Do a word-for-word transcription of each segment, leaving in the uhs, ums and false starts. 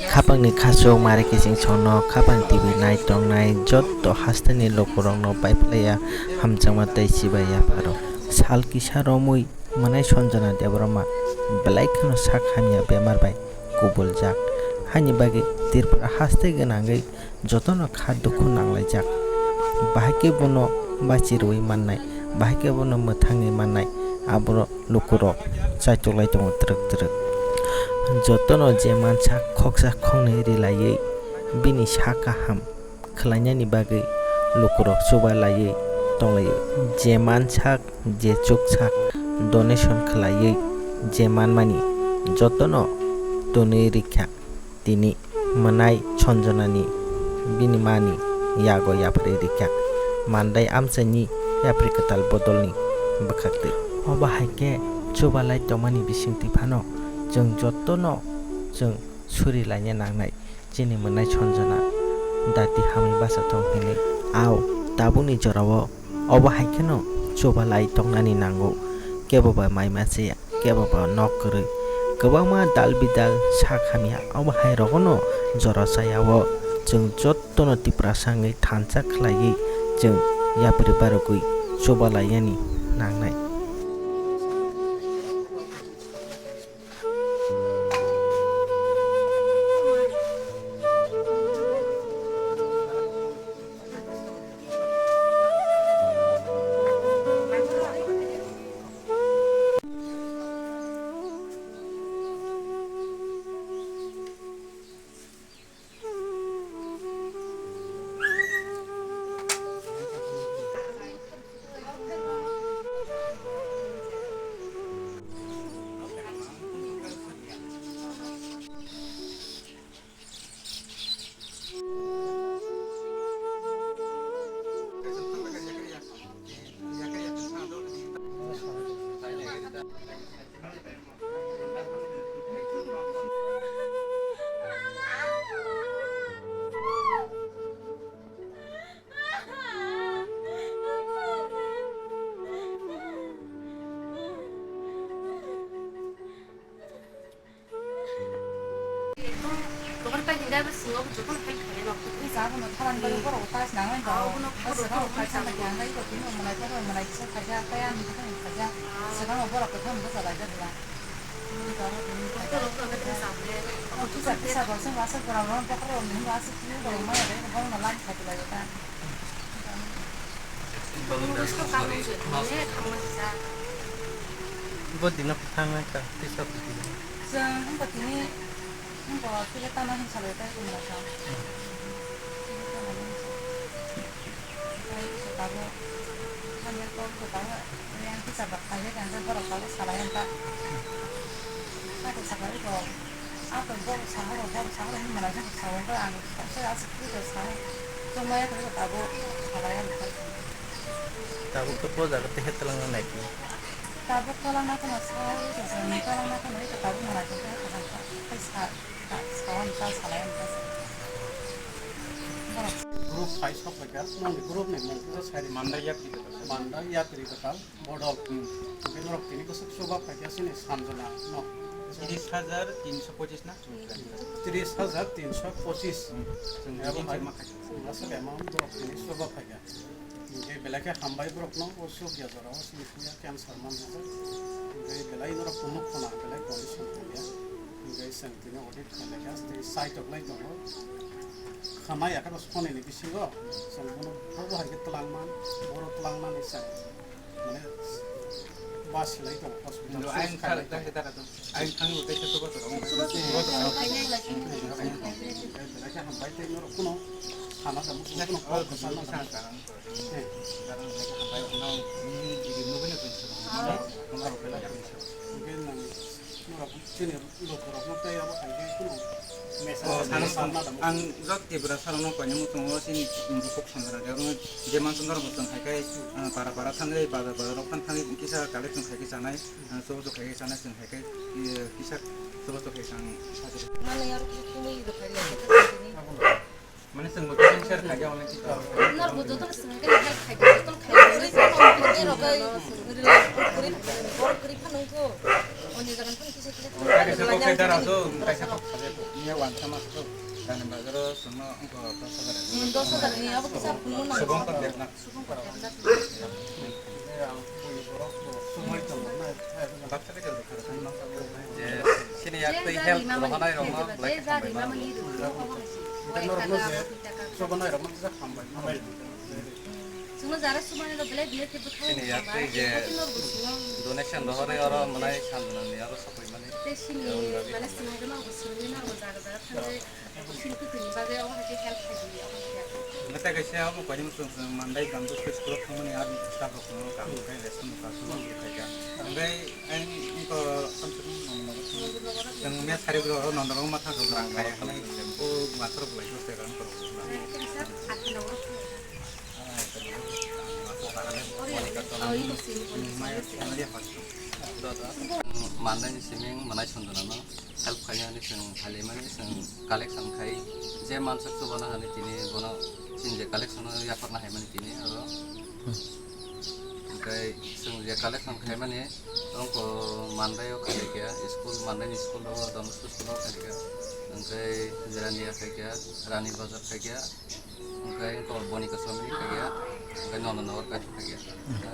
Khapangni khasuk mari kiching sono khapang T V nai tongnai jotto hasteni lukurokno bai phlaiya hamjakma tei chibai yapharo. Sal kisa romwi mwnai Sanjana Debbarma belai kheno sak hamya bemar bai kubuljak. Haini bagwi Tripura haste gwnangwi jotono kha dukhu nanglaijak. Bahai khe bono bachi rwui mannai, bahai khe bono mwthangwi mannai, aboro lukurok chaitoklai tongo twrwk twrwk. Jotono je mansa khoksa khoknwi rilaiwi bini sa kaham khlainani bagwi lukurok chubalaiwi tonglaio. Je mansak, je chuksak, donation khlaiwi je manmani jotono twnwi rikha. Tini mwnai Sanjanani bini mani yago yapharwi rikha. Mandai amchaini yapri kwtal bodolni bwkhaktwi. Obo hai khe chubalai tongmani bisingtwi phano chwng jotono chwng suri laina nangnai. Chini mwnai Sanjana dati hamwi bacha tong hinwi. Ao, tabukni jorao obo hai kheno chubalai tongnani nango. Kebo ba mai machaya, kebo ba nok kwrwi. Kwbangma dal bidal sak hamya obo hai rogono jora chayao. Chwng jotono Tiprasa wngwi thansa khlaiwi chwng yapri barogwi chubalaiani nangnai. Ekdom, tohar ta hinda bai singo bo jotono help khainai no. Ni sa bono thalan bai borok ta sinang nai ba. Abo no. Aswk ang khai sa khe ang nai ko tini mwnai ko mwnai kisa khaja, kaya ni ko khaja. Aswk ang borok ko tham bo jalai da dula. Ni ba ro ni khaja. Borok ko khaja samne. Abo kisa kisa ba sing aswk borok ro borok ro ni ba aswk ni borok ma re borok no line khai dula ta. Bo dino thangna ka tisa putino. Chwng wngkha tini, wngkha tini tamo hinsa bai tei tongla kha. Tei tabuk, manya kok tabuk, yang tisa ba khaijak yang borok tabuk salai wngkha. Tabuk sakha wngkha. Ako borok sahoro, borok sahoro hinwi mwnai jani sawi khe ang aswk aswk khe sawi tongmaya khe tabuk salai ang khe. Tabuk khe bo jaga tei khe twlangna nai khe. Tabuk twlangna kheno sawi khe twlangna kheno tabuk mwnai khe kaham kha. Tei sa, sa, sawan ta salai ang khe. Borok. Group phai sok bai kha, nokni group ni mung khe sai Mandai Yapri Kwtal. Mandai Yapri Kwtal. Bodol. Hmm. Hwnkhe norok tini bwswk chuba phaikha chini Sanjana no. Tris hajar tinsho pochis na? Tris hajar tinsho pochis. Hmm. Chwng abo hai. Aswk amount borok tini chuba phaikha. Hwnkhe belai khe hambai borokno o chukya jorao chini puya cancer manjak. Hwnkhe belai norok tongo khona belai condition tongya. Hwnkhe chwng tini audit khailai kha tei saitok lai tongo. Khana yakhe bo sonini bisingo chwng bono bobo hai khe twlangman, boro twlangmani chwng. Mane, ba silai tongo hospital. Ayang khalai tang kita katu. Ayang thang utai khe soba toro. Belai khe hambai tei norok kuno sana da musu kuno kok sana da. Darang belai khe hambai no ni digi nugui na tong. Norok belai khe. Hwnkhe nang norok chini Lokorokno tei abo hai khe kheno message. Oh, sano sanna tong. Ang jot Tripura salo no koinwi muchungo chini bukhuk Sanjana Debbarma je mansa norok bo chwng hai khe, ah, para para thangwi, bazar bazar rok thang thangwi kisa collection khai khe chanai, ah, chubachu khai khe chanai chwng hai khe, eh, kisa chubachu khai khe ang. Mano yar khe khumui rw khai ya khe tini. Mane chwng bo kisa share khai ya online kisa. Norok bo jotono swngwi khe help khai di, jotono khai di. Rok kai rila kuri, bor kuri phanu ko. Oni jagan phun kisa kisa thang. Kaisa kok khai dara do, kaisa kok khaje ko. Iya wan sama ko. Dan bazaro sono ko dos hajar. Hmm, dos hajar ni abo kisa phun na. Subong ko dekna. Subong ko dekna. Je, sini yak tei help rohanai rok no belai khe hambai mano. Ita norok no je, sobanai rok no je hambai mano. Chwngno jara sumani rok belai belai khe bwkhao. Sini yak tei je donation rohorwi oro mwnai sanjwnani aro sokoi mani. Tei sini mane sini haikhe norok swrwngwi norok jaga jaga thangwi sini kwthwini bagwi obo haikhe help khaidi obo haikhe. Mwtai kaisa obo koini mwchwng chwng mandai bangbo switch block thangmani aro staff rok no kam khai rest no ka subo khai ka. Hingke ang iko samsung nong chwng me sari bro nong nong ma thang rang khai o water bolai ko se rang ko. Mandai ni siming manai sundana no help khainani chwng halimaini chwng collection khai je mansak chubana hani tini bono chini je collection no yaparna haimani tini oro. Hingke chwng je collection khaimani ongko mandai o khaikha school mandai ni school o don school o khaikha hingke jerani khaikha rani bazar khaikha. Hingke eko boni kosom ni kaiya, hingke nono nogo kaisa kaiya.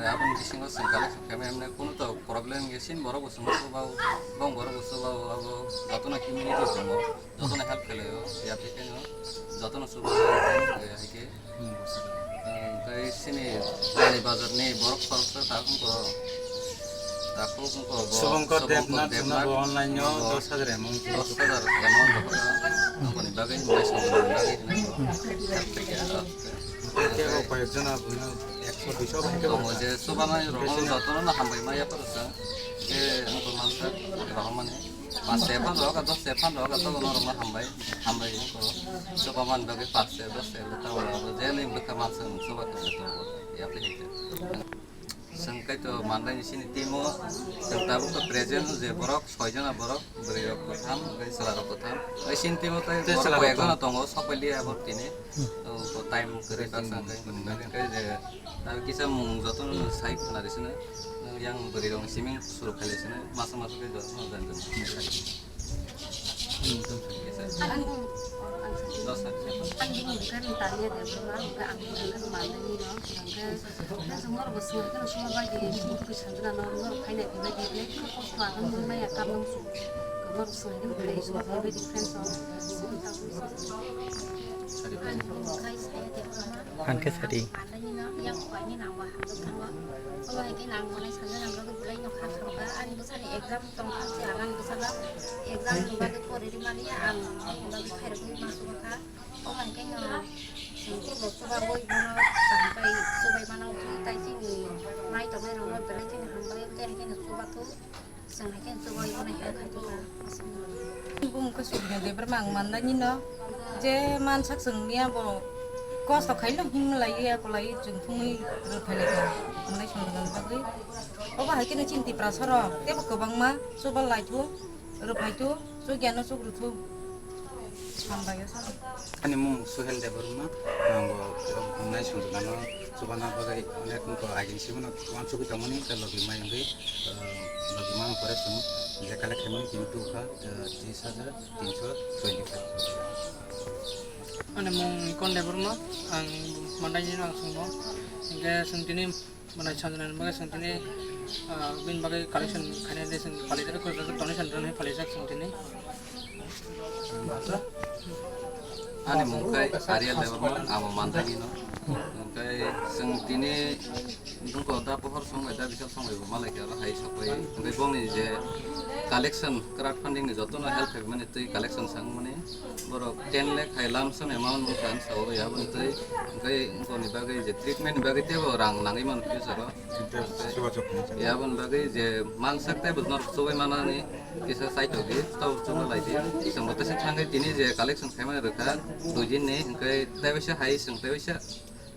Aboni bisingo chwng collection khaima emne kunu to problem ya sin borok bo chwng bau bong borok bo chwng bau abo jotono community tongo, jotono help khlaio, ya application o jotono chwng bau haike. Hingke sini Rani Bazar ni borok khoroksa ta wngkho. Takhuk wngkho bo Subhankar Subhankar Debnath Debnath. Suna bo online o dos hajar amount. Dos hajar amount rokha. Aboni bagwi mui songni bagwi hwnwi. Tei bo koyekjon aboni ekso duiso bai khe tongo je chubanai rok jotono no hambai ma yapharo chwng. Je wngkho mansa rohormani. Pas se phan rok, dos se phan rok, to bono rok hambai. Hambai wngkho. Chubaman bagwi pas se, dos se ta bono je ni bwkha mansa chuba khe to yapri hekhe. Chwng kaitor mandaini sini timo, chwng tabuk khe present je borok, soi jona borok, bwrwi rok kwtham, tei chwla rok kwtham. Tei sini timo tei borok chwla rok koi ekjona tongo, sok pai liya borok tini. Hmm. O, o time kwrwi baksa hwnkhe, hwnkhe je, tabuk kisa mung jotono sai khna rw sino, yang bwrwi rok siming suru khailai sino, masa masa khe jotono jan jan. Ang bini bwkha ni taliya de bwma, bwkha ang bini bwkha ni manwi ni no, hwnkhe, hwnkhe chwng norok bo swngwi kheno suma bai di, chini bwkha sanjwna no, norok khaina khe bai di, belai kheno kosto ang wngwi maya, kam wng sung. Norok swngwi kheno belai suma bai di, friends rok. Ang bini bwkha ni taliya de bwma. Ang khe sadi. Ang yang kok ini nang wah, ang tangwa. Omo hai khe nang monai sanja nang bagwi belai no kha khamkha. Ani bwsani exam tongkha se, ang ani bwsano exam ni bagwi pori rimani ang, ani bagwi khairokwi ma sugo kha. Omo hai khe no, chwng kurbo chuba boi bono, tang pai chubai mano, tai chini mai tongnai rok no belai chini hambai, tei hai khe no chuba thu. Chwng hai khe chubai bono help khai tongkha. Bumung khe Sugriya Debbarma ang manlaini no, je mansak chwng niya bo kosto khaino himlai ya kolai chwng thumwi rwphailai kha, manai songwrwngni bagwi. Obo hai kheno chini Tiprasa rok teibo kwbangma chuba lai thu, rwphai thu, chukya no chukrw thu. Hambai o sano. Ani mung Suhel Debbarma, ang bo, um, nai songwrwngno chubana bagwi onek wngkha, agini simono uansugwi tongmani, tei logi mai wngwi, uh, logi mang pore chwng je collect khaimani tini tubukha, uh, tris hajar tinso twenty five. Ani mung Nikon Debbarma, ang Mandaini no ang songno. Hingke chwng tini Manai sanjwnani bagwi chwng tini, ah, bini bagwi collection khainai de chwng phalijak, donation rwnai phalijak chwng tini. Ani mung khe Arya Debbarma, amo Mandaini no. Hwnkhe chwng tini bungko da pohor song bai da bisal song bai bo malai khe aro hai sok bai. Hwnkhe bongni je collection, crowd funding ni jotono help khaimani twi collection sangmani. Borok ten lakh hai lump sum amount wngkha ang sao ya, aboni twi hwnkhe boni bagwi je treatment ni bagwi teibo rang nangwi mano future o. Interest chubachu khainai. Ya, aboni bagwi je mansak teibo norok chubai manani kisa saitokdi, tabo chuba laidi. Chwng bo tesa thangwi tini je collection khaimani rwkha dui din ni, hwnkhe teibaisa hai chwng teibaisa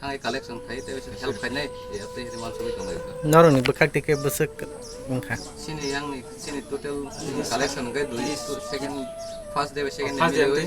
thangwi collection khai, teibaisa help khainai, ya, tei hwnwi mansugwi tonglai kha. Norokni bwkhak twi khe bwswk wngkha? Chini yangni, chini total collection hwnkhe dui, second, first day bai second day miliwi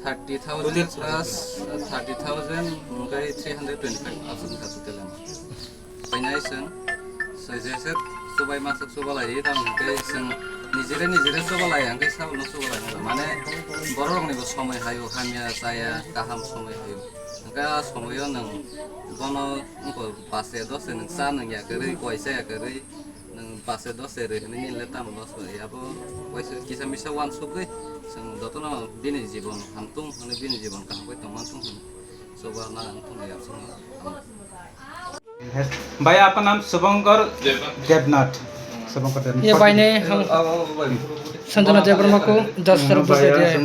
thirty thousand plus, uh, thirty thousand hwnkhe three hundred twenty-five aswk wngkha total amount. Nai chwng, soi je se chubai masa chubalai, tamo hwnkhe chwng nijere nijere chubalai, hwnkhe sabono chubalai mano. Mane, bororokni bo somoi hayo, hamya chaya, kaham somoi hayo. Hwnkhe a somoio nwng bono wngkha pache doche nwng cha nwng ya kwrwi, koi cha ya kwrwi, nwng pache doche rwi hwnwi nini le tamo loss bai? Abo waisa kisa misa uansukgwi chwng jotono bini jibon hamtung hwnwi, bini jibon kaham bai tongma thung hwnwi. Chuba na wng thung ya chwng. भाई, आपका नाम शुभंकर देवनाथ। शुभंकर देवनाथ। ये भाई ने हम संजना देववर्मा को दस हजार रुपये दे दिया है।